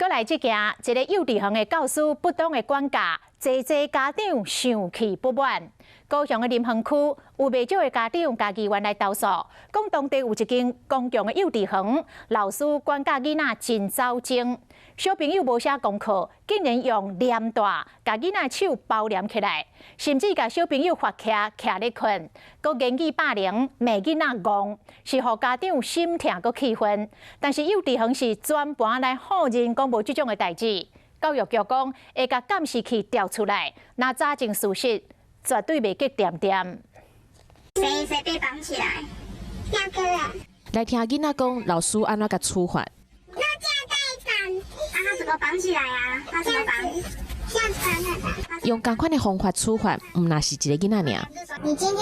閣來這件，一个幼稚園的教師不當的管教，濟濟家長生氣不滿。高雄的林園區有袂少的家長共議員來投訴，講當地有一間公共的幼稚園，老師管教囡仔真走精，小朋友無寫功課，竟然用黏帶共囡仔手包黏起來，甚至共小朋友罰徛徛咧睏，閣言語霸凌，罵囡仔戇，是予家長心疼閣氣憤。但是幼稚園是全盤來否認講無這種的代誌。教育局講會共監視器調出來，若查證屬實，絕對袂激恬恬。誰誰被綁起來？兩個人。來聽囡仔講，老師按怎共處罰？那這樣帶綁，啊，他怎麼綁起來啊？他怎麼綁？這樣綁。用仝款的方法處罰，毋但是一个囡仔爾。你今天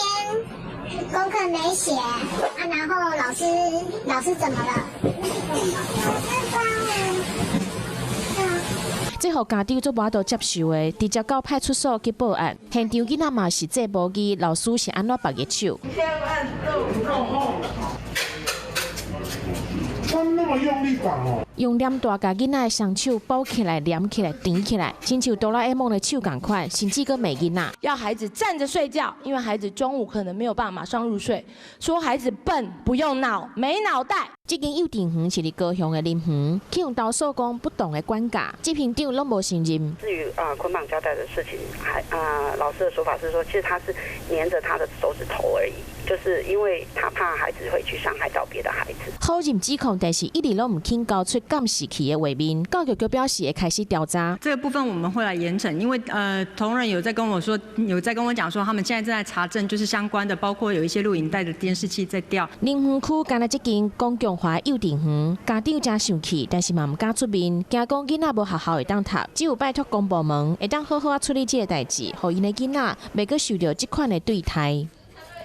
功課沒寫啊？然後老師怎麼了？老師幫我。這予家長足無法度接受的，直接到派出所去報案。現場囡仔嘛是這無記，老師是按怎縛伊手。他那麼用力綁哦。用黏帶共囡仔的雙手綁起來、黏起來、纏起來，親像哆啦 A 夢的手仝款，甚至閣罵囡仔。要孩子站着睡覺，因為孩子中午可能沒有辦法馬上入睡。說孩子笨，不用腦，沒腦袋。這間幼稚園是佇高雄的林園，去予投訴講不當的管教，執行長攏無承認。至於啊捆綁膠帶的事情，還啊老師的說法是說，其實他是黏着他的手指頭而已，就是因為他怕孩子會去傷害到別的孩子。否認指控，但是一直攏毋肯交出監視器的畫面。教育局表示會開始調查。這個部分我們會來嚴懲，因為同仁有在跟我說，有在跟我講說，他們現在正在查證，就是相關的，包括有一些錄影帶的監視器在調。林園區干焦這間公共華幼稚園，家長誠生氣，但是嘛毋敢出面，驚講囡仔無學校會當讀，只有拜託公部門會當好好仔處理這个代誌，予𪜶的囡仔袂閣受著這款的對待。